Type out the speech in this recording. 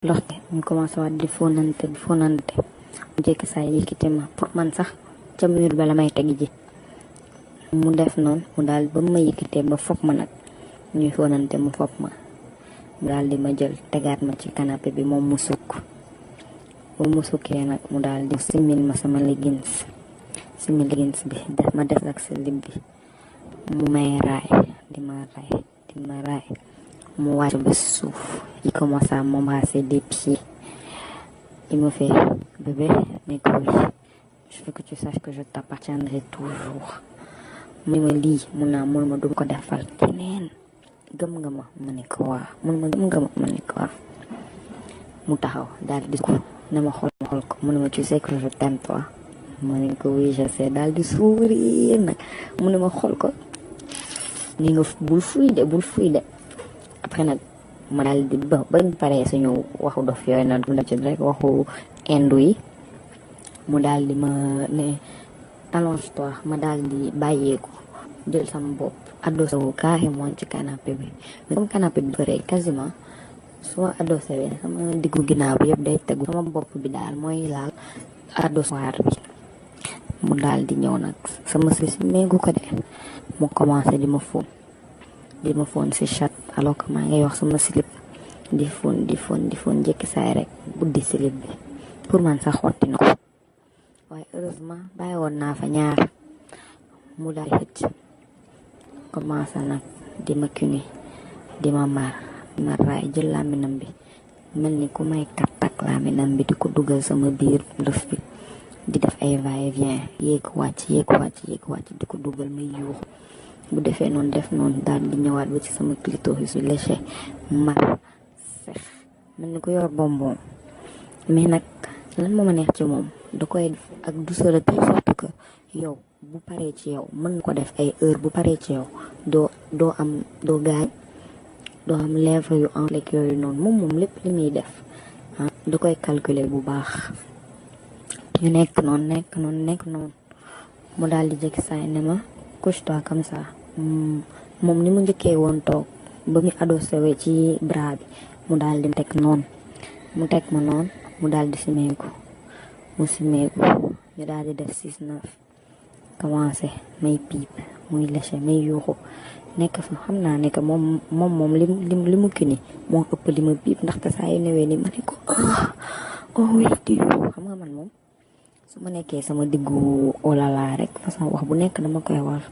loxte ñu commencé waat di fonante mu jékki saa yëkkite ma pour man sax ca mur ba la may teg ji mu def noonu mu daal ba ma yëkkitee ba fopp ma nag ñuy fonante mu fopp ma mu daal di ma jël tegaat ma ci canapé bi moom mu sukk ba mu sukkee nag mu daal di simil ma sama leggings bi def ma des ak slip bi mu may raay di ma raay mu wàcc ba suuf il commence à m'embrasser des pieds. Il me fait bébé mais oui je veux que tu saches que je t'appartiendrai toujours mu ma lii mun ma du ko defal keneen gëm nga ma ma ne ko waa mun ma gëm nga ma ne ko waa mu taxaw daal di ko ne ma xool ko mu ne ma tu sais que je t'aime toi ma ne ko oui je sais daal di sourire nag mu ne ma xool ko ni nga bul fuy de après nag ma daal di bañ paree suñu waxu dof yooyu nag mu ci rek waxu indu yi mu daal di ma ne allonge-toi ma daal di bàyyeeku jël sama bopp adossé wu carrément ci canapé bi mais comme canapé bi pare quasiment su ma adossé bi sama diggu ginnaaw bi yëpp day tegu sama bopp bi daal mooy laal adossoir bi mu daal di ñëw nag sama si méngu ko de mu commencé di ma fóon si chat alors que maa ngi wax sama slip di fóon jékki saay rek buddi slip bi pour man sax xotti na ko waaye heureusement bàyyi woon naa fa ñaar mu daal xëcc commencé nag di ma cuni di ma raay jël làmminam bi mel ni ku may kattak làmminam bi di ko dugal sama biir lëf bi di def ay va-et-vient yéeg wàcc di ko dugal may yuuxu bu defee noonu def noonu daal di ñëwaat ba ci sama clitoris bi léché mar sex mel ni ku yor bonbon mais nag lan moo ma neex ci moom da koy def ak douceur de telle sorte que yow bu paree ci yow mën ko def ay heure bu paree ci yow doo gaañ doo am lèvre yu en lekk yooyu noonu moom lépp li muy def da koy calculer bu baax ñu nekk noonu mu daal di jëkk saay ne ma couche-toi comme ça moom ni mu njëkkee woon toog ba mu adossé we ci bras bi mu daal di teg ma noonu mu daal di simeeku ñu daal di def 6-9 commencé may piip muy léché may yuuxu nekk fa xam naa ne que moom li mu kii ni moo ëpp li ma piip ndaxte saa yu newee ni ma ne ko oh oui di xam nga man moom su ma nekkee sama diggu olala rek façon wax bu nekk dama koy wax